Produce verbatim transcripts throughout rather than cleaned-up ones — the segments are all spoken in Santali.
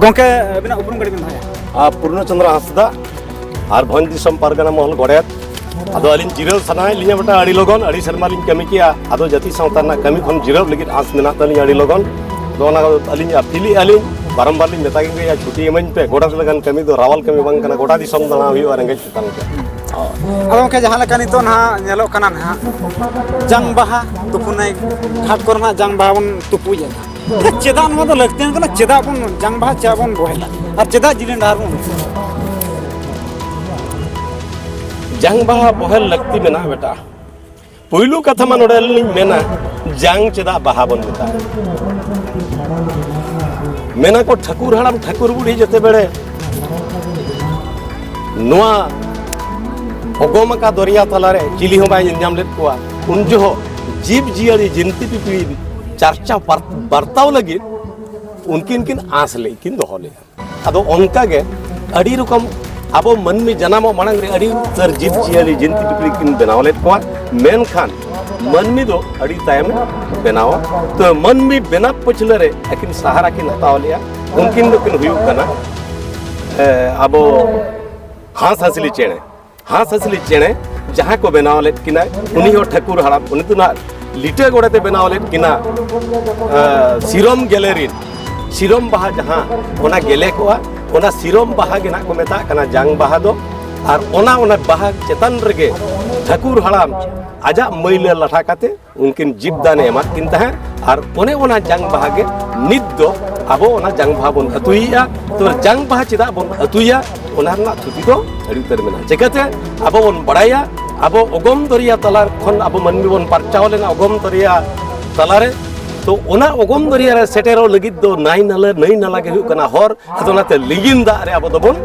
ᱜᱚᱢᱠᱮ, ᱟᱹᱵᱤᱱᱟᱜ ᱩᱯᱨᱩᱢ ᱠᱟᱹᱴᱤᱡ ᱵᱤᱱ ᱫᱚᱦᱚᱭᱟ? ᱟᱨ ᱯᱩᱨᱱᱚ ᱪᱚᱸᱫᱽᱨᱚ ᱦᱟᱸᱥᱫᱟ, ᱟᱨ ᱵᱷᱚᱸᱡᱽ ᱫᱤᱥᱚᱢ ᱯᱟᱨᱜᱟᱱᱟ ᱢᱚᱦᱚᱞ ᱜᱚᱰᱮᱛ᱾ ᱟᱫᱚ ᱟᱹᱞᱤᱧ ᱡᱤᱨᱟᱹᱣ ᱥᱟᱱᱟᱭᱮᱫ ᱞᱤᱧᱟ ᱵᱮᱴᱟ, ᱟᱹᱰᱤ ᱞᱚᱜᱚᱱ, ᱟᱹᱰᱤ ᱥᱮᱨᱢᱟ ᱞᱤᱧ ᱠᱟᱹᱢᱤ ᱠᱮᱜᱼᱟ᱾ ᱟᱫᱚ ᱡᱟᱹᱛᱤ ᱥᱟᱶᱛᱟ ᱨᱮᱱᱟᱜ ᱠᱟᱹᱢᱤ ᱠᱷᱚᱱ ᱡᱤᱨᱟᱹᱣ ᱞᱟᱹᱜᱤᱫ ᱟᱸᱥ ᱢᱮᱱᱟᱜ ᱛᱟᱹᱞᱤᱧᱟ ᱟᱹᱰᱤ ᱞᱚᱜᱚᱱ᱾ ᱟᱫᱚ ᱚᱱᱟ ᱟᱹᱞᱤᱧ ᱟᱹᱯᱤᱞᱮᱜᱼᱟ ᱞᱤᱧ, ᱵᱟᱨᱚᱢᱵᱟᱨ ᱞᱤᱧ ᱢᱮᱛᱟ ᱠᱤᱱ ᱜᱮᱭᱟ, ᱪᱷᱩᱴᱤ ᱤᱢᱟᱹᱧ ᱯᱮ᱾ ᱜᱚᱰᱮᱛ ᱞᱮᱠᱟᱱ ᱠᱟᱹᱢᱤ ᱫᱚ ᱨᱟᱣᱟᱞ ᱠᱟᱹᱢᱤ ᱵᱟᱝ ᱠᱟᱱᱟ, ᱜᱚᱴᱟ ᱫᱤᱥᱚᱢ ᱫᱟᱬᱟ ᱦᱩᱭᱩᱜᱼᱟ ᱨᱮᱸᱜᱮᱡ ᱛᱮᱛᱟᱝ ᱛᱮ᱾ ᱟᱫᱚ ᱜᱚᱢᱠᱮ, ᱡᱟᱦᱟᱸ ᱞᱮᱠᱟ ᱱᱤᱛᱚᱜ ᱱᱟᱦᱟᱜ ᱧᱮᱞᱚᱜ ᱠᱟᱱᱟ ᱱᱟᱦᱟᱜ, ᱡᱟᱝ ᱵᱟᱦᱟ ᱛᱩᱯᱩᱱᱟᱭ ᱜᱷᱟᱴ ᱠᱚᱨᱮ ᱱᱟᱦᱟᱜ ᱡᱟᱝ ᱵᱟᱦᱟ ᱵᱚᱱ ᱛᱩᱯᱩᱭᱮᱫᱼᱟ᱾ ᱪᱮᱫᱟᱜ ᱱᱚᱣᱟ ᱫᱚ ᱞᱟᱹᱠᱛᱤᱭᱟᱱ ᱠᱟᱱᱟ? ᱪᱮᱫᱟᱜ ᱵᱚᱱ ᱡᱟᱝ ᱵᱟᱦᱟ ᱪᱮᱫᱟᱜ ᱵᱚᱱ ᱵᱚᱦᱮᱞᱟ? ᱟᱨ ᱪᱮᱫᱟᱜ ᱡᱤᱞᱤᱧ ᱰᱟᱦᱟᱨ ᱵᱚᱱ ᱩᱫᱩᱜᱟ? ᱡᱟᱝ ᱵᱟᱦᱟ ᱵᱚᱦᱮᱞ ᱞᱟᱹᱠᱛᱤ ᱢᱮᱱᱟᱜᱼᱟ ᱵᱮᱴᱟ᱾ ᱯᱩᱭᱞᱩ ᱠᱟᱛᱷᱟ ᱢᱟ ᱱᱚᱰᱮ ᱟᱹᱞᱤᱧ ᱞᱤᱧ ᱢᱮᱱᱟ, ᱡᱟᱝ ᱪᱮᱫᱟᱜ ᱵᱟᱦᱟ ᱵᱚᱱ ᱢᱮᱛᱟᱜᱼᱟ? ᱢᱮᱱᱟ ᱠᱚ ᱴᱷᱟᱹᱠᱩᱨ ᱦᱟᱲᱟᱢ ᱴᱷᱟᱹᱠᱩᱨ ᱵᱩᱲᱦᱤ ᱡᱮᱛᱮ ᱵᱮᱲᱮ ᱱᱚᱣᱟ ᱚᱜᱚᱢ ᱟᱠᱟ ᱫᱚᱨᱭᱟ ᱛᱟᱞᱟᱨᱮ ᱪᱤᱞᱤ ᱦᱚᱸ ᱵᱟᱭ ᱧᱮᱞ ᱧᱟᱢ ᱞᱮᱫ ᱠᱚᱣᱟ, ᱩᱱ ᱡᱚᱦᱚᱜ ᱡᱤᱵᱽ ᱡᱤᱭᱟᱹᱞᱤ ᱡᱤᱱᱛᱤ ᱯᱤᱯᱤᱲᱤ ᱪᱟᱨᱪᱟ ᱵᱟᱨ-, ᱵᱟᱨᱛᱟᱣ ᱞᱟᱹᱜᱤᱫ ᱩᱱᱠᱤᱱ ᱠᱤᱱ ᱟᱸᱥ ᱞᱮᱫ ᱠᱤᱱ ᱫᱚᱦᱚ ᱞᱮᱫᱼᱟ᱾ ᱟᱫᱚ ᱚᱱᱠᱟ ᱜᱮ ᱟᱹᱰᱤ ᱨᱚᱠᱚᱢ ᱟᱵᱚ ᱢᱟᱹᱱᱢᱤ ᱡᱟᱱᱟᱢᱚᱜ ᱢᱟᱲᱟᱝ ᱨᱮ ᱟᱹᱰᱤ ᱩᱛᱟᱹᱨ ᱡᱤᱵᱽ ᱡᱤᱭᱟᱹᱞᱤ ᱡᱤᱱᱛᱤ ᱯᱤᱯᱤᱲᱤ ᱠᱤᱱ ᱵᱮᱱᱟᱣ ᱞᱮᱫ ᱠᱚᱣᱟ, ᱢᱮᱱᱠᱷᱟᱱ ᱢᱟᱹᱱᱢᱤ ᱫᱚ ᱟᱹᱰᱤ ᱛᱟᱭᱚᱢᱮ ᱵᱮᱱᱟᱣᱟ᱾ ᱛᱚ ᱢᱟᱹᱱᱢᱤ ᱵᱮᱱᱟᱣ ᱯᱟᱹᱪᱷᱞᱟᱹ ᱨᱮ ᱟᱹᱠᱤᱱ ᱥᱟᱦᱟᱨᱟ ᱠᱤᱱ ᱦᱟᱛᱟᱣ ᱞᱮᱫᱼᱟ᱾ ᱩᱱᱠᱤᱱ ᱫᱚᱠᱤᱱ ᱦᱩᱭᱩᱜ ᱠᱟᱱᱟ, ᱮ, ᱟᱵᱚ ᱦᱟᱸᱥ ᱦᱟᱸᱥᱞᱤ ᱪᱮᱬᱮ᱾ ᱦᱟᱸᱥ ᱦᱟᱸᱥᱞᱤ ᱪᱮᱬᱮ ᱡᱟᱦᱟᱸ ᱠᱚ ᱵᱮᱱᱟᱣ ᱞᱮᱫ ᱠᱤᱱᱟ, ᱩᱱᱤ ᱦᱚᱸ ᱴᱷᱟᱹᱠᱩᱨ ᱦᱟᱲᱟᱢ, ᱩᱱᱤ ᱫᱚ ᱱᱟᱜ ᱞᱤᱴᱟᱹ ᱜᱚᱰᱮᱛ ᱮ ᱵᱮᱱᱟᱣ ᱞᱮᱫ ᱠᱤᱱᱟ᱾ ᱮ, ᱥᱤᱨᱚᱢ ᱜᱮᱞᱮ ᱨᱤᱱ ᱥᱤᱨᱚᱢ ᱵᱟᱦᱟ ᱡᱟᱦᱟᱸ ᱚᱱᱟ ᱜᱮᱞᱮ ᱠᱚᱜᱼᱟ, ᱚᱱᱟ ᱥᱤᱨᱚᱢ ᱵᱟᱦᱟ ᱜᱮ ᱱᱟᱜ ᱠᱚ ᱢᱮᱛᱟᱜ ᱠᱟᱱᱟ ᱡᱟᱝ ᱵᱟᱦᱟ ᱫᱚ᱾ ᱟᱨ ᱚᱱᱟ, ᱚᱱᱟ ᱵᱟᱦᱟ ᱪᱮᱛᱟᱱ ᱨᱮᱜᱮ ᱴᱷᱟᱹᱠᱩᱨ ᱦᱟᱲᱟᱢ ᱟᱡᱟᱜ ᱢᱟᱹᱭᱞᱟᱹ ᱞᱟᱴᱷᱟ ᱠᱟᱛᱮ ᱩᱱᱠᱤᱱ ᱡᱤᱵᱽ ᱫᱟᱱᱮ ᱮᱢᱟᱫ ᱠᱤᱱ ᱛᱟᱦᱮᱸᱫ᱾ ᱟᱨ ᱚᱱᱮ ᱚᱱᱟ ᱡᱟᱝ ᱵᱟᱦᱟ ᱜᱮ ᱱᱤᱛ ᱫᱚ ᱟᱵᱚ ᱚᱱᱟ ᱡᱟᱝ ᱵᱟᱦᱟ ᱵᱚᱱ ᱟᱹᱛᱩᱭᱮᱫᱼᱟ᱾ ᱛᱚ ᱡᱟᱝ ᱵᱟᱦᱟ ᱪᱮᱫᱟᱜ ᱵᱚᱱ ᱟᱹᱛᱩᱭᱟ, ᱚᱱᱟ ᱨᱮᱱᱟᱜ ᱛᱷᱩᱛᱤ ᱫᱚ ᱟᱹᱰᱤ ᱩᱛᱟᱹᱨ ᱢᱮᱱᱟᱜᱼᱟ᱾ ᱪᱤᱠᱟᱹᱛᱮ ᱟᱵᱚ ᱵᱚᱱ ᱵᱟᱲᱟᱭᱟ, ᱟᱵᱚ ᱚᱜᱚᱢ ᱫᱚᱨᱭᱟ ᱛᱟᱞᱟ ᱠᱷᱚᱱ ᱟᱵᱚ ᱢᱟᱹᱱᱢᱤ ᱵᱚᱱ ᱯᱟᱨᱪᱟᱣ ᱞᱮᱱᱟ ᱚᱜᱚᱢ ᱫᱚᱨᱭᱟ ᱛᱟᱞᱟᱨᱮ᱾ ᱛᱚ ᱚᱱᱟ ᱚᱜᱚᱢ ᱫᱚᱨᱭᱟ ᱨᱮ ᱥᱮᱴᱮᱨᱚᱜ ᱞᱟᱹᱜᱤᱫ ᱫᱚ ᱱᱟᱹᱭ ᱱᱟᱞᱟ, ᱱᱟᱹᱭ ᱱᱟᱞᱟ ᱜᱮ ᱦᱩᱭᱩᱜ ᱠᱟᱱᱟ ᱦᱚᱨ᱾ ᱟᱫᱚ ᱚᱱᱟᱛᱮ ᱞᱤᱸᱜᱤᱱ ᱫᱟᱜ ᱨᱮ ᱟᱵᱚ ᱫᱚᱵᱚᱱ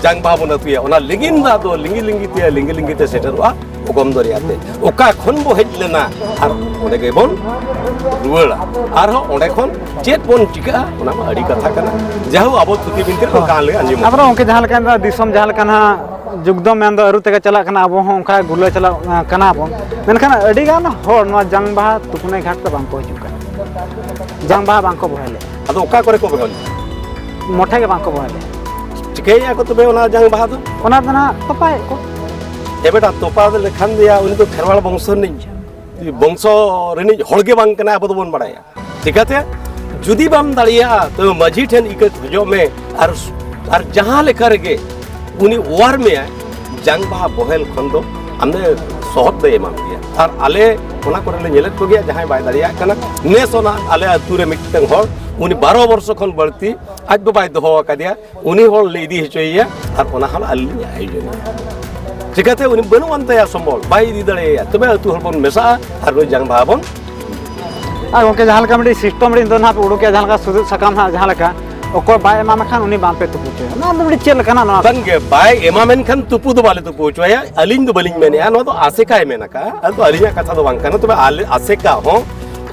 ᱡᱟᱝ ᱵᱟᱦᱟ ᱵᱚᱱ ᱟᱹᱛᱩᱭᱟ᱾ ᱚᱱᱟ ᱞᱤᱸᱜᱤᱱ ᱫᱟᱜ ᱫᱚ ᱞᱤᱸᱜᱤ ᱞᱤᱸᱜᱤ ᱛᱮ, ᱞᱤᱸᱜᱤ ᱞᱤᱸᱜᱤ ᱛᱮ ᱥᱮᱴᱮᱨᱚᱜᱼᱟ ᱚᱜᱚᱢ ᱫᱚᱨᱭᱟ ᱛᱮ᱾ ᱚᱠᱟ ᱠᱷᱚᱱ ᱵᱚ ᱦᱮᱡ ᱞᱮᱱᱟ ᱟᱨ ᱚᱸᱰᱮ ᱜᱮᱵᱚᱱ ᱨᱩᱣᱟᱹᱲᱟ᱾ ᱟᱨᱦᱚᱸ ᱚᱸᱰᱮ ᱠᱷᱚᱱ ᱪᱮᱫ ᱵᱚᱱ ᱪᱤᱠᱟᱹᱜᱼᱟ, ᱚᱱᱟ ᱢᱟ ᱟᱹᱰᱤ ᱠᱟᱛᱷᱟ ᱠᱟᱱᱟ᱾ ᱡᱟᱭᱦᱳᱠ, ᱟᱵᱚ ᱛᱷᱩᱛᱤ ᱵᱤᱱᱛᱤ ᱨᱮ ᱚᱱᱠᱟ ᱞᱮ ᱟᱸᱡᱚᱢᱟ᱾ ᱟᱵᱚ ᱜᱚᱢᱠᱮ ᱡᱟᱦᱟᱸ ᱞᱮᱠᱟ ᱱᱤᱛᱚᱜ ᱫᱤᱥᱚᱢ ᱡᱟᱦᱟᱸ ᱞᱮᱠᱟ ᱱᱟᱦᱟᱜ ᱡᱩᱜᱽ ᱫᱚ ᱢᱮᱱᱫᱚ ᱟᱹᱨᱩ ᱛᱮᱜᱮ ᱪᱟᱞᱟᱜ ᱠᱟᱱᱟ, ᱟᱵᱚ ᱦᱚᱸ ᱚᱱᱠᱟ ᱜᱩᱞᱟᱹ ᱪᱟᱞᱟᱜ ᱠᱟᱱᱟ ᱵᱚᱱ᱾ ᱢᱮᱱᱠᱷᱟᱱ ᱟᱹᱰᱤ ᱜᱟᱱ ᱦᱚᱲ ᱱᱚᱣᱟ ᱡᱟᱝ ᱵᱟᱦᱟ ᱛᱩᱯᱩᱱᱟᱹᱭ ᱜᱷᱟᱴ ᱛᱮ ᱵᱟᱝ ᱠᱚ ᱦᱤᱡᱩᱜ ᱠᱟᱱᱟ, ᱡᱟᱝ ᱵᱟᱦᱟ ᱵᱟᱝ ᱠᱚ ᱵᱚᱦᱮᱞᱮᱫᱼᱟ᱾ ᱟᱫᱚ ᱚᱠᱟ ᱠᱚᱨᱮ ᱠᱚ ᱵᱚᱦᱮᱞ? ᱢᱚᱴᱷᱮ ᱜᱮ ᱵᱟᱝ ᱠᱚ ᱵᱚᱦᱮᱞᱮᱫᱼᱟ᱾ ᱪᱤᱠᱟᱹᱭᱮᱫᱼᱟ ᱠᱚ ᱛᱚᱵᱮ ᱚᱱᱟ ᱡᱟᱝ ᱵᱟᱦᱟ ᱫᱚ? ᱚᱱᱟ ᱫᱚ ᱱᱟᱦᱟᱜ ᱛᱚᱯᱟᱭᱮᱫ ᱠᱚ᱾ ᱮ ᱵᱮᱴᱟ, ᱛᱚᱯᱟ ᱞᱮᱠᱷᱟᱱ ᱫᱚᱭᱟ ᱩᱱᱤ ᱫᱚ ᱠᱷᱮᱨᱣᱟᱲ ᱵᱚᱝᱥᱚ ᱨᱤᱱᱤᱡ, ᱵᱚᱝᱥᱚ ᱨᱤᱱᱤᱡ ᱦᱚᱲ ᱜᱮ ᱵᱟᱝ ᱠᱟᱱᱟᱭ, ᱟᱵᱚ ᱫᱚᱵᱚᱱ ᱵᱟᱲᱟᱭᱟ᱾ ᱪᱤᱠᱟᱹᱛᱮ? ᱡᱩᱫᱤ ᱵᱟᱢ ᱫᱟᱲᱮᱭᱟᱜᱼᱟ, ᱛᱚᱵᱮ ᱢᱟᱹᱡᱷᱤ ᱴᱷᱮᱱ ᱤᱠᱟᱹ ᱠᱷᱚᱡᱚᱜ ᱢᱮ᱾ ᱟᱨ, ᱟᱨ ᱡᱟᱦᱟᱸ ᱞᱮᱠᱟ ᱨᱮᱜᱮ ᱩᱱᱤ ᱚᱣᱟᱨ ᱢᱮᱭᱟᱭ, ᱡᱟᱝ ᱵᱟᱦᱟ ᱵᱚᱦᱮᱞ ᱠᱷᱚᱱ ᱫᱚ ᱟᱢᱫᱚ ᱥᱚᱦᱚᱫ ᱫᱚᱭ ᱮᱢᱟᱢ ᱜᱮᱭᱟ᱾ ᱟᱨ ᱟᱞᱮ ᱚᱱᱟ ᱠᱚᱨᱮ ᱞᱮ ᱧᱮᱞᱮᱫ ᱠᱚᱜᱮᱭᱟ, ᱡᱟᱦᱟᱸᱭ ᱵᱟᱭ ᱫᱟᱲᱮᱭᱟᱜ ᱠᱟᱱᱟ᱾ ᱱᱮᱥ ᱚᱱᱟ ᱟᱞᱮ ᱟᱹᱛᱩ ᱨᱮ ᱢᱤᱫᱴᱟᱝ ᱦᱚᱲ, ᱩᱱᱤ ᱵᱟᱨᱚ ᱵᱚᱨᱥᱚ ᱠᱷᱚᱱ ᱵᱟᱹᱲᱛᱤ ᱟᱡ ᱵᱟᱵᱟᱭ ᱫᱚᱦᱚ ᱟᱠᱟᱫᱮᱭᱟ, ᱩᱱᱤ ᱦᱚᱲ ᱞᱮ ᱤᱫᱤ ᱦᱚᱪᱚᱭᱮᱭᱟ᱾ ᱟᱨ ᱚᱱᱟ ᱦᱚᱸ ᱟᱹᱞᱤᱧ ᱞᱤᱧ ᱟᱭᱳᱡᱚᱱᱮᱭᱟ᱾ ᱪᱤᱠᱟᱹᱛᱮ? ᱩᱱᱤ ᱵᱟᱹᱱᱩᱜ ᱟᱱ ᱛᱟᱭᱟ ᱥᱚᱢᱵᱚᱞ, ᱵᱟᱭ ᱤᱫᱤ ᱫᱟᱲᱮᱭᱟᱭᱟ᱾ ᱛᱚᱵᱮ ᱟᱹᱛᱩ ᱦᱚᱲ ᱵᱚᱱ ᱢᱮᱥᱟᱜᱼᱟ ᱟᱨ ᱱᱩᱭ ᱡᱟᱝ ᱵᱟᱦᱟ ᱵᱚᱱ ᱟᱨ ᱜᱚᱢᱠᱮ, ᱡᱟᱦᱟᱸ ᱞᱮᱠᱟ ᱢᱤᱫᱴᱤᱡ system ᱨᱮ ᱫᱚ ᱱᱟᱦᱟᱜ ᱯᱮ ᱩᱰᱩᱠᱮᱜᱼᱟ, ᱡᱟᱦᱟᱸ ᱞᱮᱠᱟ ᱥᱩᱡᱩᱜ ᱥᱟᱠᱟᱢ ᱱᱟᱦᱟᱜ, ᱡᱟᱦᱟᱸ ᱞᱮᱠᱟ ᱚᱠᱚᱭ ᱵᱟᱭ ᱮᱢᱟᱢ ᱠᱷᱟᱱ ᱩᱱᱤ ᱵᱟᱝ ᱯᱮ ᱛᱩᱯᱩ ᱦᱚᱪᱚᱭᱟ, ᱱᱚᱣᱟ ᱫᱚ ᱢᱤᱫᱴᱤᱡ ᱪᱮᱫ ᱞᱮᱠᱟᱱᱟᱜ ᱱᱚᱣᱟ? ᱵᱟᱝᱜᱮ, ᱵᱟᱭ ᱮᱢᱟᱢᱮᱱ ᱠᱷᱟᱱ ᱛᱩᱯᱩ ᱫᱚ ᱵᱟᱞᱮ ᱛᱩᱯᱩ ᱦᱚᱪᱚᱣᱟᱭᱟ, ᱟᱹᱞᱤᱧ ᱫᱚ ᱵᱟᱹᱞᱤᱧ ᱢᱮᱱᱮᱜᱼᱟ, ᱱᱚᱣᱟ ᱫᱚ ᱟᱥᱮᱠᱟᱭ ᱢᱮᱱ ᱟᱠᱟᱜᱼᱟ᱾ ᱟᱫᱚ ᱟᱹᱞᱤᱧᱟᱜ ᱠᱟᱛᱷᱟ ᱫᱚ ᱵᱟᱝ ᱠᱟᱱᱟ, ᱛᱚᱵᱮ ᱟᱞᱮ ᱟᱥᱮᱠᱟ ᱦᱚᱸ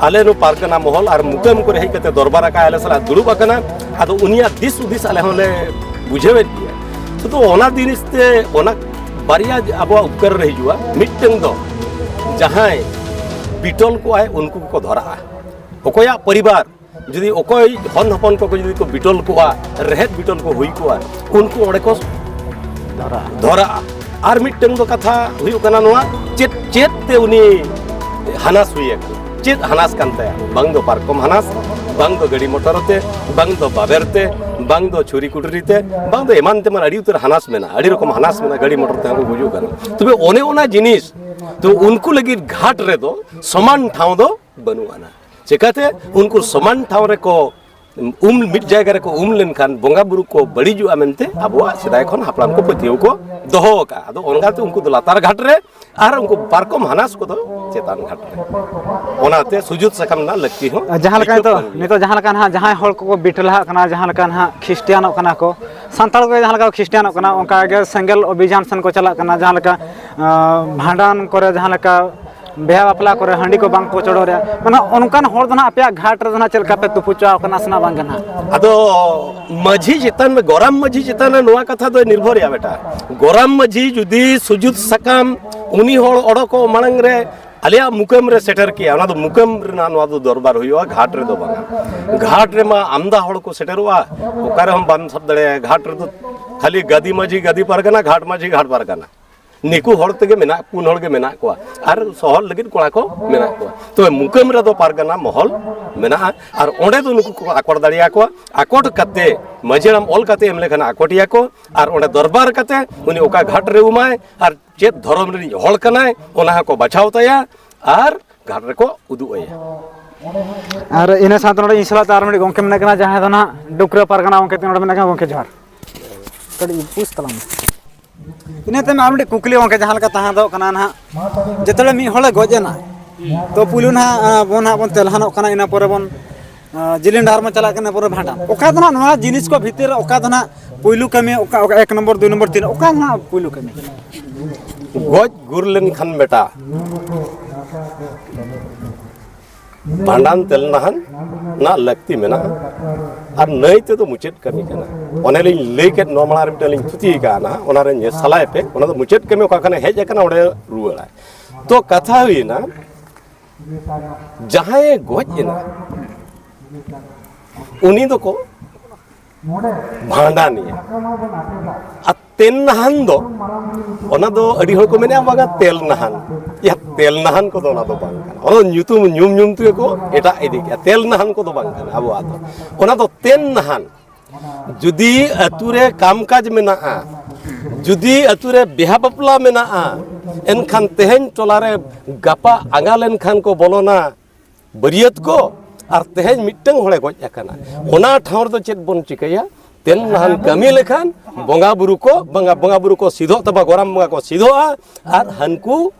ᱟᱞᱮ ᱱᱚᱣᱟ ᱯᱟᱨᱜᱟᱱᱟ ᱢᱚᱦᱚᱞ ᱟᱨ ᱢᱩᱠᱟᱹᱢ ᱠᱚᱨᱮ ᱦᱮᱡ ᱠᱟᱛᱮ ᱫᱚᱨᱵᱟᱨ ᱟᱠᱟᱫ ᱟᱞᱮ ᱥᱟᱞᱟᱜ ᱫᱩᱲᱩᱵ ᱟᱠᱟᱱᱟ᱾ ᱟᱫᱚ ᱩᱱᱤᱭᱟᱜ ᱫᱤᱥ ᱦᱩᱫᱤᱥ ᱟᱞᱮ ᱦᱚᱸᱞᱮ ᱵᱩᱡᱷᱟᱹᱣᱮᱫ ᱜᱮᱭᱟ᱾ ᱥᱩᱫᱷᱩ ᱚᱱᱟ ᱡᱤᱱᱤᱥ ᱛᱮ ᱚᱱᱟ ᱵᱟᱨᱭᱟ ᱟᱵᱚᱣᱟᱜ ᱩᱯᱠᱟᱹᱨ ᱨᱮ ᱦᱤᱡᱩᱜᱼᱟ, ᱢᱤᱫᱴᱟᱝ ᱫᱚ ᱡᱟᱦᱟᱸᱭ ᱵᱤᱴᱚᱞ ᱠᱚᱜᱼᱟᱭ, ᱩᱱᱠᱩ ᱠᱚᱠᱚ ᱫᱷᱚᱨᱟᱜᱼᱟ᱾ ᱚᱠᱚᱭᱟᱜ ᱯᱚᱨᱤᱵᱟᱨ ᱡᱩᱫᱤ ᱚᱠᱚᱭ ᱦᱚᱱ ᱦᱚᱯᱚᱱ ᱠᱚᱠᱚ ᱡᱩᱫᱤ ᱠᱚ ᱵᱤᱴᱚᱞ ᱠᱚᱜᱼᱟ, ᱨᱮᱦᱮᱫ ᱵᱤᱴᱚᱞ ᱠᱚ ᱦᱩᱭ ᱠᱚᱜᱼᱟ, ᱩᱱᱠᱩ ᱚᱸᱰᱮ ᱠᱚ ᱫᱷᱚᱨᱟᱜᱼᱟ᱾ ᱫᱷᱚᱨᱟᱜᱼᱟ᱾ ᱟᱨ ᱢᱤᱫᱴᱟᱝ ᱫᱚ ᱠᱟᱛᱷᱟ ᱦᱩᱭᱩᱜ ᱠᱟᱱᱟ ᱱᱚᱣᱟ, ᱪᱮᱫ, ᱪᱮᱫ ᱛᱮ ᱩᱱᱤ ᱦᱟᱱᱟᱥ ᱦᱩᱭ ᱟᱠᱟᱱᱟ? ᱪᱮᱫ ᱦᱟᱱᱟᱥ ᱠᱟᱱ ᱛᱟᱭᱟ? ᱵᱟᱝ ᱫᱚ ᱯᱟᱨᱠᱚᱢ ᱦᱟᱱᱟᱥ, ᱵᱟᱝ ᱫᱚ ᱜᱟᱹᱰᱤ ᱢᱚᱴᱚᱨ ᱛᱮ, ᱵᱟᱝ ᱫᱚ ᱵᱟᱵᱮᱨ ᱛᱮ, ᱵᱟᱝ ᱫᱚ ᱪᱷᱩᱨᱤ ᱠᱩᱴᱨᱤ ᱛᱮ, ᱵᱟᱝ ᱫᱚ ᱮᱢᱟᱱ ᱛᱮᱢᱟᱱ ᱟᱹᱰᱤ ᱩᱛᱟᱹᱨ ᱦᱟᱱᱟᱥ ᱢᱮᱱᱟᱜᱼᱟ᱾ ᱟᱹᱰᱤ ᱨᱚᱠᱚᱢ ᱦᱟᱱᱟᱥ ᱢᱮᱱᱟᱜᱼᱟ, ᱜᱟᱹᱰᱤ ᱢᱚᱴᱚᱨ ᱛᱮᱦᱚᱸ ᱠᱚ ᱜᱩᱡᱩᱜ ᱠᱟᱱᱟ᱾ ᱛᱚᱵᱮ ᱚᱱᱮ ᱚᱱᱟ ᱡᱤᱱᱤᱥ ᱛᱚ ᱩᱱᱠᱩ ᱞᱟᱹᱜᱤᱫ ᱜᱷᱟᱴ ᱨᱮᱫᱚ ᱥᱚᱢᱟᱱ ᱴᱷᱟᱶ ᱫᱚ ᱵᱟᱹᱱᱩᱜ ᱟᱱᱟ᱾ ᱪᱮᱠᱟᱛᱮ? ᱩᱱᱠᱩ ᱥᱚᱢᱟᱱ ᱴᱷᱟᱶ ᱨᱮᱠᱚ ᱩᱢ, ᱢᱤᱫ ᱡᱟᱭᱜᱟ ᱨᱮᱠᱚ ᱩᱢ ᱞᱮᱱᱠᱷᱟᱱ ᱵᱚᱸᱜᱟ ᱵᱩᱨᱩ ᱠᱚ ᱵᱟᱹᱲᱤᱡᱚᱜᱼᱟ ᱢᱮᱱᱛᱮ ᱟᱵᱚᱣᱟᱜ ᱥᱮᱫᱟᱭ ᱠᱷᱚᱱ ᱦᱟᱯᱲᱟᱢ ᱠᱚ ᱯᱟᱹᱛᱭᱟᱹᱣ ᱠᱚ ᱫᱚᱦᱚ ᱟᱠᱟᱫᱼᱟ᱾ ᱟᱫᱚ ᱚᱱᱠᱟᱛᱮ ᱩᱱᱠᱩ ᱫᱚ ᱞᱟᱛᱟᱨ ᱜᱷᱟᱴ ᱨᱮ ᱟᱨ ᱩᱱᱠᱩ ᱯᱟᱨᱠᱚᱢ ᱦᱟᱱᱟᱥ ᱠᱚᱫᱚ ᱪᱮᱛᱟᱱ ᱜᱷᱟᱴ ᱨᱮ᱾ ᱚᱱᱟᱛᱮ ᱥᱩᱡᱩᱛ ᱥᱟᱠᱟᱢ ᱨᱮᱱᱟᱜ ᱞᱟᱹᱠᱛᱤ ᱦᱚᱸ ᱡᱟᱦᱟᱸ ᱞᱮᱠᱟ ᱟᱹᱭᱠᱟᱹᱜ ᱱᱤᱛᱚᱜ, ᱠᱟᱱ ᱜᱮᱭᱟ᱾ ᱱᱤᱛᱚᱜ ᱡᱟᱦᱟᱸ ᱞᱮᱠᱟ ᱱᱟᱦᱟᱜ ᱡᱟᱦᱟᱸᱭ ᱦᱚᱲ ᱠᱚᱠᱚ ᱵᱤᱴᱞᱟᱦᱟᱜ ᱠᱟᱱᱟ, ᱡᱟᱦᱟᱸ ᱞᱮᱠᱟ ᱱᱟᱦᱟᱜ ᱠᱷᱨᱤᱥᱴᱤᱭᱟᱱᱚᱜ ᱠᱟᱱᱟ ᱠᱚ, ᱥᱟᱱᱛᱟᱲ ᱠᱚ ᱡᱟᱦᱟᱸ ᱞᱮᱠᱟ ᱠᱚ ᱠᱷᱨᱤᱥᱴᱤᱭᱟᱱᱚᱜ ᱠᱟᱱᱟ, ᱚᱱᱠᱟ ᱜᱮ ᱥᱮᱸᱜᱮᱞ ᱚᱵᱷᱤᱡᱟᱱ ᱥᱮᱱ ᱠᱚ ᱪᱟᱞᱟᱜ ᱠᱟᱱᱟ, ᱡᱟᱦᱟᱸ ᱞᱮᱠᱟ, ᱟᱸ, ᱵᱷᱟᱸᱰᱟᱱ ᱠᱚᱨᱮ ᱡᱟᱦᱟᱸ ᱞᱮᱠᱟ ᱵᱤᱦᱟ ᱵᱟᱯᱞᱟ ᱠᱚᱨᱮ ᱦᱟᱺᱰᱤ ᱠᱚ ᱵᱟᱝ ᱠᱚ ᱪᱚᱰᱚᱨᱮᱜᱼᱟ, ᱢᱟᱱᱮ ᱚᱱᱠᱟᱱ ᱦᱚᱲ ᱫᱚ ᱱᱟᱦᱟᱜ ᱟᱯᱮᱭᱟᱜ ᱜᱷᱟᱴ ᱨᱮᱫᱚ ᱱᱟᱦᱟᱜ ᱪᱮᱫ ᱞᱮᱠᱟ ᱯᱮ ᱛᱩᱯᱩ ᱦᱚᱪᱚ ᱟᱠᱚ ᱠᱟᱱᱟ ᱥᱮ ᱱᱟᱦᱟᱜ ᱵᱟᱝ ᱜᱮ ᱱᱟᱦᱟᱜ? ᱟᱫᱚ ᱢᱟᱹᱡᱷᱤ ᱪᱮᱛᱟᱱ ᱨᱮ, ᱜᱚᱨᱟᱢ ᱢᱟᱹᱡᱷᱤ ᱪᱮᱛᱟᱱ ᱨᱮ ᱱᱚᱣᱟ ᱠᱟᱛᱷᱟ ᱫᱚ ᱱᱤᱨᱵᱷᱚᱨᱮᱜᱼᱟ ᱵᱮᱴᱟ᱾ ᱜᱚᱨᱟᱢ ᱢᱟᱹᱡᱷᱤ ᱡᱩᱫᱤ ᱥᱩᱡᱩᱛ ᱥᱟᱠᱟᱢ ᱩᱱᱤ ᱦᱚᱲ ᱚᱰᱚᱠᱚᱜ ᱢᱟᱲᱟᱝ ᱨᱮ ᱟᱞᱮᱭᱟᱜ ᱢᱩᱠᱟᱹᱢ ᱨᱮ ᱥᱮᱴᱮᱨ ᱠᱮᱜᱼᱟ᱾ ᱚᱱᱟ ᱫᱚ ᱢᱩᱠᱟᱹᱢ ᱨᱮᱱᱟᱜ ᱱᱚᱣᱟ ᱫᱚ ᱫᱚᱨᱵᱟᱨ ᱦᱩᱭᱩᱜᱼᱟ, ᱜᱷᱟᱴ ᱨᱮᱫᱚ ᱵᱟᱝᱟ᱾ ᱜᱷᱟᱴ ᱨᱮᱢᱟ ᱟᱢᱫᱟ ᱦᱚᱲ ᱠᱚ ᱥᱮᱴᱮᱨᱚᱜᱼᱟ, ᱚᱠᱟ ᱨᱮᱦᱚᱸ ᱵᱟᱢ ᱥᱟᱵ ᱫᱟᱲᱮᱭᱟᱜᱼᱟ᱾ ᱜᱷᱟᱴ ᱨᱮᱫᱚ ᱠᱷᱟᱹᱞᱤ ᱜᱟᱹᱫᱤ ᱢᱟᱹᱡᱷᱤ ᱜᱟᱹᱫᱤ ᱯᱟᱨᱜᱟᱱᱟ, ᱜᱷᱟᱴ ᱢᱟᱹᱡᱷᱤ ᱜᱷᱟᱴ ᱯᱟᱨᱜᱟᱱᱟ, ᱱᱤᱠᱩ ᱦᱚᱲ ᱛᱮᱜᱮ ᱢᱮᱱᱟᱜ, ᱯᱩᱱ ᱦᱚᱲ ᱜᱮ ᱢᱮᱱᱟᱜ ᱠᱚᱣᱟ, ᱟᱨ ᱥᱚᱦᱚᱨ ᱞᱟᱹᱜᱤᱫ ᱠᱚᱲᱟ ᱠᱚ ᱢᱮᱱᱟᱜ ᱠᱚᱣᱟ᱾ ᱛᱚᱵᱮ ᱢᱩᱠᱟᱹᱢ ᱨᱮᱫᱚ ᱯᱟᱨᱜᱟᱱᱟ ᱢᱚᱦᱚᱞ ᱢᱮᱱᱟᱜᱼᱟ, ᱟᱨ ᱚᱸᱰᱮ ᱫᱚ ᱱᱩᱠᱩ ᱠᱚ ᱟᱠᱚᱴ ᱫᱟᱲᱮᱭᱟᱠᱚᱣᱟ᱾ ᱟᱠᱚᱴ ᱠᱟᱛᱮ ᱢᱟᱹᱡᱷᱤ ᱦᱟᱲᱟᱢ ᱚᱞ ᱠᱟᱛᱮ ᱮᱢ ᱞᱮᱠᱷᱟᱱ ᱟᱠᱚᱴᱮᱭᱟ ᱠᱚ, ᱟᱨ ᱚᱸᱰᱮ ᱫᱚᱨᱵᱟᱨ ᱠᱟᱛᱮ ᱩᱱᱤ ᱚᱠᱟ ᱜᱷᱟᱴ ᱨᱮ ᱩᱢᱟᱭ ᱟᱨ ᱪᱮᱫ ᱫᱷᱚᱨᱚᱢ ᱨᱤᱱᱤᱡ ᱦᱚᱲ ᱠᱟᱱᱟᱭ, ᱚᱱᱟ ᱦᱚᱸᱠᱚ ᱵᱟᱪᱷᱟᱣ ᱛᱟᱭᱟ ᱟᱨ ᱜᱷᱟᱴ ᱨᱮᱠᱚ ᱩᱫᱩᱜ ᱟᱭᱟ᱾ ᱟᱨ ᱤᱱᱟᱹ ᱥᱟᱶᱛᱮ ᱱᱚᱰᱮ ᱤᱧ ᱥᱟᱞᱟᱜ ᱛᱮ ᱟᱨ ᱢᱤᱫᱴᱤᱡ ᱜᱚᱢᱠᱮ ᱢᱮᱱᱟᱜ ᱠᱤᱱᱟ, ᱡᱟᱦᱟᱸᱭ ᱫᱚ ᱱᱟᱦᱟᱜ ᱰᱩᱠᱨᱟᱹ ᱯᱟᱨᱜᱟᱱᱟ ᱜᱚᱢᱠᱮ ᱛᱤᱧ ᱱᱚᱰᱮ ᱢᱮᱱᱟᱜ ᱠᱤᱱᱟ᱾ ᱜᱚᱢᱠᱮ ᱡᱚᱦᱟᱨ᱾ ᱠᱟᱹᱴᱤᱡ ᱯᱩᱥ ᱛᱟᱞᱟᱝ ᱢᱮ᱾ ᱤᱱᱟᱹ ᱛᱟᱭᱚᱢ ᱟᱨ ᱢᱤᱫᱴᱤᱡ ᱠᱩᱠᱞᱤ ᱜᱚᱢᱠᱮ, ᱡᱟᱦᱟᱸ ᱞᱮᱠᱟ ᱛᱟᱦᱮᱸ ᱫᱚ ᱠᱟᱱᱟ ᱱᱟᱦᱟᱜ, ᱡᱮᱛᱮ ᱢᱤᱫ ᱦᱚᱲᱮ ᱜᱚᱡ ᱮᱱᱟ, ᱛᱚ ᱯᱩᱭᱞᱩ ᱱᱟᱦᱟᱜ ᱵᱚᱱ ᱱᱟᱦᱟᱜ ᱵᱚᱱ ᱛᱮᱞᱦᱟᱱᱚᱜ ᱠᱟᱱᱟ, ᱤᱱᱟᱹ ᱯᱚᱨᱮ ᱵᱚᱱ ᱡᱤᱞᱤᱧ ᱰᱟᱦᱟᱨ ᱵᱚᱱ ᱪᱟᱞᱟᱜ ᱠᱟᱱᱟ, ᱤᱱᱟᱹ ᱯᱚᱨᱮ ᱵᱷᱟᱸᱰᱟᱱ᱾ ᱚᱠᱟ ᱫᱚ ᱱᱟᱦᱟᱜ ᱱᱚᱣᱟ ᱡᱤᱱᱤᱥ ᱠᱚ ᱵᱷᱤᱛᱤᱨ ᱨᱮ ᱚᱠᱟ ᱫᱚ ᱱᱟᱦᱟᱜ ᱯᱩᱭᱞᱩ ᱠᱟᱹᱢᱤ, ᱚᱠᱟ ᱚᱠᱟ ᱮᱠ ᱱᱚᱢᱵᱚᱨ, ᱫᱩᱭ ᱱᱚᱢᱵᱚᱨ, ᱛᱤᱱ, ᱚᱠᱟ ᱱᱟᱦᱟᱜ ᱯᱩᱭᱞᱩ ᱠᱟᱹᱢᱤ? ᱜᱚᱡ ᱜᱩᱨ ᱞᱮᱱᱠᱷᱟᱱ ᱵᱮᱴᱟ, ᱵᱷᱟᱸᱰᱟᱱ ᱛᱮᱞᱱᱟᱦᱟᱱ ᱨᱮᱱᱟᱜ ᱞᱟᱹᱠᱛᱤ ᱢᱮᱱᱟᱜᱼᱟ᱾ ᱟᱨ ᱱᱟᱹᱭ ᱛᱮᱫᱚ ᱢᱩᱪᱟᱹᱫ ᱠᱟᱹᱢᱤ ᱠᱟᱱᱟ᱾ ᱚᱱᱮ ᱞᱤᱧ ᱞᱟᱹᱭ ᱠᱮᱫ, ᱱᱚᱣᱟ ᱢᱟᱲᱟᱝ ᱨᱮ ᱢᱤᱫᱴᱟᱝ ᱞᱤᱧ ᱛᱷᱩᱛᱤ ᱟᱠᱟᱫᱼᱟ ᱱᱟᱦᱟᱜ, ᱚᱱᱟ ᱨᱮ ᱧᱮᱞ ᱥᱟᱞᱟᱭ ᱯᱮ᱾ ᱚᱱᱟ ᱫᱚ ᱢᱩᱪᱟᱹᱫ ᱠᱟᱹᱢᱤ ᱚᱠᱟ ᱠᱷᱚᱱᱮ ᱦᱮᱡ ᱟᱠᱟᱱᱟ, ᱚᱸᱰᱮ ᱨᱩᱣᱟᱹᱲᱟᱭ᱾ ᱛᱚ ᱠᱟᱛᱷᱟ ᱦᱩᱭᱱᱟ, ᱡᱟᱦᱟᱸᱭᱮ ᱜᱚᱡ ᱮᱱᱟ, ᱩᱱᱤ ᱫᱚᱠᱚ ᱵᱷᱟᱸᱰᱟᱱᱤᱭᱟ᱾ ᱟᱨ ᱛᱮᱞ ᱱᱟᱦᱟᱱ ᱫᱚ, ᱚᱱᱟ ᱫᱚ ᱟᱹᱰᱤ ᱦᱚᱲ ᱠᱚ ᱢᱮᱱᱟ, "ᱵᱟᱝᱟ, ᱛᱮᱞ ᱱᱟᱦᱟᱱ, ᱭᱟ, ᱛᱮᱞ ᱱᱟᱦᱟᱱ ᱠᱚᱫᱚ ᱚᱱᱟ ᱫᱚ ᱵᱟᱝ ᱠᱟᱱᱟ, ᱚᱱᱟ ᱫᱚ ᱧᱩᱛᱩᱢ ᱧᱩᱢ ᱧᱩᱢ ᱛᱮᱜᱮ ᱠᱚ ᱮᱴᱟᱜ ᱤᱫᱤ ᱠᱮᱜᱼᱟ, ᱛᱮᱞ ᱱᱟᱦᱟᱱ ᱠᱚᱫᱚ ᱵᱟᱝ ᱠᱟᱱᱟ ᱟᱵᱚᱣᱟᱜ ᱫᱚ, ᱚᱱᱟ ᱫᱚ ᱛᱮᱱ ᱱᱟᱦᱟᱱ᱾" ᱡᱩᱫᱤ ᱟᱹᱛᱩ ᱨᱮ ᱠᱟᱢ ᱠᱟᱡᱽ ᱢᱮᱱᱟᱜᱼᱟ, ᱡᱩᱫᱤ ᱟᱹᱛᱩ ᱨᱮ ᱵᱤᱦᱟ ᱵᱟᱯᱞᱟ ᱢᱮᱱᱟᱜᱼᱟ, ᱮᱱᱠᱷᱟᱱ ᱛᱮᱦᱮᱧ ᱴᱚᱞᱟ ᱨᱮ ᱜᱟᱯᱟ ᱟᱸᱜᱟ ᱞᱮᱱᱠᱷᱟᱱ ᱠᱚ ᱵᱚᱞᱚᱱᱟ ᱵᱟᱹᱨᱭᱟᱹᱛ ᱠᱚ, ᱟᱨ ᱛᱮᱦᱮᱧ ᱢᱤᱫᱴᱟᱝ ᱦᱚᱲᱮ ᱜᱚᱡ ᱟᱠᱟᱱᱟ, ᱚᱱᱟ ᱴᱷᱟᱶ ᱨᱮᱫᱚ ᱪᱮᱫ ᱵᱚᱱ ᱪᱤᱠᱟᱹᱭᱟ? ᱛᱮᱱ ᱱᱟᱦᱟᱱ ᱠᱟᱹᱢᱤ ᱞᱮᱠᱷᱟᱱ ᱵᱚᱸᱜᱟ ᱵᱩᱨᱩ ᱠᱚ, ᱵᱚᱸᱜᱟ, ᱵᱚᱸᱜᱟ ᱵᱩᱨᱩ ᱠᱚ ᱥᱤᱫᱷᱚᱜ ᱛᱟᱵᱚᱱᱟ, ᱜᱚᱨᱟᱢ ᱵᱚᱸᱜᱟ ᱠᱚ ᱥᱤᱫᱷᱚᱜᱼᱟ, ᱟᱨ ᱦᱟᱱᱠᱩ,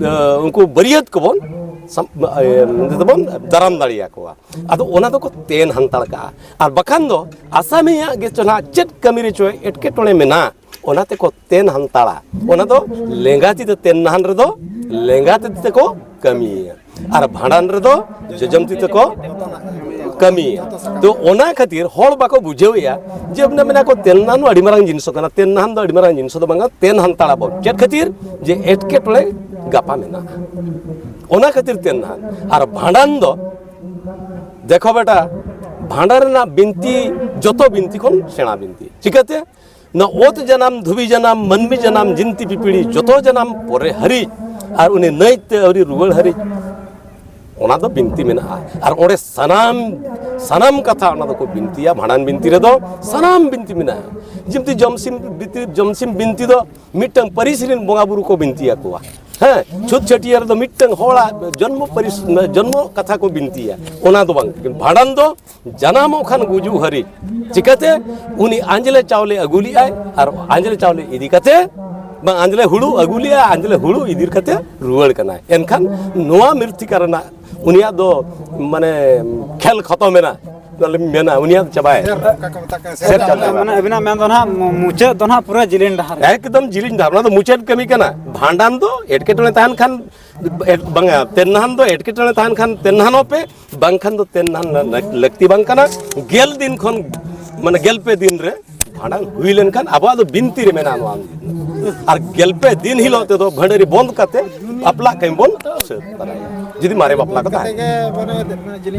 ᱮ, ᱩᱱᱠᱩ ᱵᱟᱹᱨᱭᱟᱹᱛ ᱠᱚᱵᱚᱱ ᱥᱟᱢ-, ᱮ, ᱫᱚᱵᱚᱱ ᱫᱟᱨᱟᱢ ᱫᱟᱲᱮᱭᱟᱠᱚᱣᱟ᱾ ᱟᱫᱚ ᱚᱱᱟ ᱫᱚᱠᱚ ᱛᱮᱱ ᱦᱟᱱᱛᱟᱲ ᱠᱟᱜᱼᱟ᱾ ᱟᱨ ᱵᱟᱠᱷᱟᱱ ᱫᱚ ᱟᱥᱟᱢᱤᱭᱟᱜ ᱜᱮ ᱪᱚ ᱱᱟᱦᱟᱜ ᱪᱮᱫ ᱠᱟᱹᱢᱤ ᱨᱮᱪᱚ ᱮᱴᱠᱮᱴᱚᱬᱮ ᱢᱮᱱᱟᱜ, ᱚᱱᱟ ᱛᱮᱠᱚ ᱛᱮᱱ ᱦᱟᱱᱛᱟᱲᱟ᱾ ᱚᱱᱟ ᱫᱚ ᱞᱮᱸᱜᱟ ᱛᱤ ᱛᱮ ᱛᱮᱱ ᱱᱟᱦᱟᱱ ᱨᱮᱫᱚ ᱞᱮᱸᱜᱟ ᱛᱤ ᱛᱮᱠᱚ ᱠᱟᱹᱢᱤᱭᱟ, ᱟᱨ ᱵᱷᱟᱸᱰᱟᱱ ᱨᱮᱫᱚ ᱡᱚᱡᱚᱢ ᱛᱤ ᱛᱮᱠᱚ ᱠᱟᱹᱢᱤᱭᱟ᱾ ᱛᱚ ᱚᱱᱟ ᱠᱷᱟᱹᱛᱤᱨ ᱦᱚᱲ ᱵᱟᱠᱚ ᱵᱩᱡᱷᱟᱹᱣᱮᱫᱼᱟ ᱡᱮ ᱢᱟᱱᱮ ᱢᱮᱱᱟ ᱠᱚ ᱛᱮᱱᱦᱟᱱ ᱫᱚ ᱟᱹᱰᱤ ᱢᱟᱨᱟᱝ ᱡᱤᱱᱤᱥ ᱠᱟᱱᱟ, ᱛᱮᱱᱦᱟᱱ ᱫᱚ ᱟᱹᱰᱤ ᱢᱟᱨᱟᱝ ᱡᱤᱱᱤᱥ ᱫᱚ ᱵᱟᱝᱟ, ᱛᱮᱱᱦᱟᱱ ᱛᱟᱲᱟ ᱵᱚᱱ᱾ ᱪᱮᱫ ᱠᱷᱟᱹᱛᱤᱨ? ᱡᱮ ᱮᱴᱠᱮᱴᱚᱬᱮ ᱜᱟᱯᱟ ᱢᱮᱱᱟᱜᱼᱟ, ᱚᱱᱟ ᱠᱷᱟᱹᱛᱤᱨ ᱛᱮᱱᱦᱟᱱ᱾ ᱟᱨ ᱵᱷᱟᱸᱰᱟᱱ ᱫᱚ ᱫᱮᱠᱷᱚ ᱵᱮᱴᱟ, ᱵᱷᱟᱸᱰᱟᱱ ᱨᱮᱱᱟᱜ ᱵᱤᱱᱛᱤ ᱡᱚᱛᱚ ᱵᱤᱱᱛᱤ ᱠᱷᱚᱱ ᱥᱮᱬᱟ ᱵᱤᱱᱛᱤ᱾ ᱪᱤᱠᱟᱹᱛᱮ? ᱱᱚᱣᱟ ᱚᱛ ᱡᱟᱱᱟᱢ, ᱫᱷᱩᱵᱤ ᱡᱟᱱᱟᱢ, ᱢᱟᱹᱱᱢᱤ ᱡᱟᱱᱟᱢ, ᱡᱤᱱᱛᱤ ᱯᱤᱯᱤᱲᱤ ᱡᱚᱛᱚ ᱡᱟᱱᱟᱢ ᱯᱚᱨᱮ ᱦᱟᱹᱨᱤᱡ ᱟᱨ ᱩᱱᱤ ᱱᱟᱹᱭ ᱛᱮ ᱟᱹᱣᱨᱤ ᱨᱩᱣᱟᱹᱲ ᱦᱟᱹᱨᱤᱡ ᱚᱱᱟ ᱫᱚ ᱵᱤᱱᱛᱤ ᱢᱮᱱᱟᱜᱼᱟ᱾ ᱟᱨ ᱚᱸᱰᱮ ᱥᱟᱱᱟᱢ, ᱥᱟᱱᱟᱢ ᱠᱟᱛᱷᱟ ᱚᱱᱟ ᱫᱚᱠᱚ ᱵᱤᱱᱛᱤᱭᱟ᱾ ᱵᱷᱟᱸᱰᱟᱱ ᱵᱤᱱᱛᱤ ᱨᱮᱫᱚ ᱥᱟᱱᱟᱢ ᱵᱤᱱᱛᱤ ᱢᱮᱱᱟᱜᱼᱟ᱾ ᱡᱮᱢᱛᱤ ᱡᱚᱢᱥᱤᱢ ᱵᱤᱱᱛᱤ, ᱡᱚᱢᱥᱤᱢ ᱵᱤᱱᱛᱤ ᱫᱚ ᱢᱤᱫᱴᱟᱝ ᱯᱟᱹᱨᱤᱥ ᱨᱮᱱ ᱵᱚᱸᱜᱟ ᱵᱩᱨᱩ ᱠᱚ ᱵᱤᱱᱛᱤ ᱟᱠᱚᱣᱟ᱾ ᱦᱮᱸ, ᱪᱷᱩᱛ ᱪᱷᱟᱹᱴᱭᱟᱹᱨ ᱨᱮᱫᱚ ᱢᱤᱫᱴᱟᱝ ᱦᱚᱲᱟᱜ ᱡᱚᱱᱢᱚ ᱯᱟᱹᱨᱤᱥ, ᱡᱚᱱᱢᱚ ᱠᱟᱛᱷᱟ ᱠᱚ ᱵᱤᱱᱛᱤᱭᱟ, ᱚᱱᱟ ᱫᱚ ᱵᱟᱝ᱾ ᱵᱷᱟᱸᱰᱟᱱ ᱫᱚ ᱡᱟᱱᱟᱢᱚᱜ ᱠᱷᱟᱱ ᱜᱩᱡᱩᱜ ᱦᱟᱹᱨᱤᱡ᱾ ᱪᱤᱠᱟᱹᱛᱮ? ᱩᱱᱤ ᱟᱸᱡᱽᱞᱮ ᱪᱟᱣᱞᱮ ᱟᱹᱜᱩ ᱞᱮᱜᱼᱟᱭ ᱟᱨ ᱟᱸᱡᱽᱞᱮ ᱪᱟᱣᱞᱮ ᱤᱫᱤ ᱠᱟᱛᱮ, ᱵᱟᱝ, ᱟᱸᱡᱽᱞᱮ ᱦᱩᱲᱩ ᱟᱹᱜᱩ ᱞᱮᱜᱼᱟ, ᱟᱸᱡᱽᱞᱮ ᱦᱩᱲᱩ ᱤᱫᱤ ᱠᱟᱛᱮ ᱨᱩᱣᱟᱹᱲ ᱠᱟᱱᱟᱭ᱾ ᱮᱱᱠᱷᱟᱱ ᱱᱚᱣᱟ ᱢᱤᱨᱛᱷᱤᱠᱟ ᱨᱮᱱᱟᱜ ᱩᱱᱤᱭᱟᱜ ᱫᱚ ᱢᱟᱱᱮ ᱠᱷᱮᱞ ᱠᱷᱚᱛᱚᱢ ᱮᱱᱟ, ᱚᱱᱟ ᱞᱤᱧ ᱢᱮᱱᱟ, ᱩᱱᱤᱭᱟᱜ ᱫᱚ ᱪᱟᱵᱟᱭᱮᱱᱟ᱾ ᱥᱮᱨ ᱪᱟᱵᱟᱭᱮᱱᱟ᱾ ᱢᱟᱱᱮ ᱟᱵᱤᱱᱟᱜ ᱢᱮᱱ ᱫᱚ ᱱᱟᱦᱟᱜ ᱢᱩ-, ᱢᱩᱪᱟᱹᱫ ᱫᱚ ᱱᱟᱦᱟᱜ ᱯᱩᱨᱟᱹ ᱡᱤᱞᱤᱧ ᱰᱟᱦᱟᱨ ᱨᱮ᱾ ᱮᱠᱫᱚᱢ ᱡᱤᱞᱤᱧ ᱰᱟᱦᱟᱨ, ᱚᱱᱟ ᱫᱚ ᱢᱩᱪᱟᱹᱫ ᱠᱟᱹᱢᱤ ᱠᱟᱱᱟ᱾ ᱵᱷᱟᱸᱰᱟᱱ ᱫᱚ ᱮᱴᱠᱮᱴᱚᱬᱮ ᱛᱟᱦᱮᱱ ᱠᱷᱟᱱ, ᱮᱴ-, ᱵᱟᱝᱟ, ᱛᱮᱱᱦᱟᱱ ᱫᱚ ᱮᱴᱠᱮᱴᱚᱬᱮ ᱛᱟᱦᱮᱱ ᱠᱷᱟᱱ ᱛᱮᱱᱦᱟᱱᱚᱜ ᱯᱮ, ᱵᱟᱝᱠᱷᱟᱱ ᱫᱚ ᱛᱮᱱᱦᱟᱱ ᱞᱟᱹᱠ-, ᱞᱟᱹᱠᱛᱤ ᱵᱟᱝ ᱠᱟᱱᱟ᱾ ᱜᱮᱞ ᱫᱤᱱ ᱠᱷᱚᱱ, ᱢᱟᱱᱮ, ᱜᱮᱞ ᱯᱮ ᱫᱤᱱ ᱨᱮ ᱵᱷᱟᱸᱰᱟᱱ ᱦᱩᱭ ᱞᱮᱱᱠᱷᱟᱱ ᱟᱵᱚᱣᱟᱜ ᱫᱚ ᱵᱤᱱᱛᱤ ᱨᱮ ᱢᱮᱱᱟᱜᱼᱟ ᱱᱚᱣᱟ᱾ ᱟᱨ ᱜᱮᱞ ᱯᱮ ᱫᱤᱱ ᱦᱤᱞᱳᱜ ᱛᱮᱫᱚ ᱵᱷᱟᱺᱰᱟᱹᱨᱤ ᱵᱚᱱᱫ ᱠᱟᱛᱮ ᱵᱟᱯᱞᱟᱜ ᱠᱟᱹᱢᱤ ᱵᱚᱱ ᱥᱟᱹᱛ ᱛᱟᱨᱟᱭᱟ, ᱡᱩᱫᱤ ᱢᱟᱨᱮ ᱵᱟᱯᱞᱟ ᱠᱚ ᱛᱟᱦᱮᱱ᱾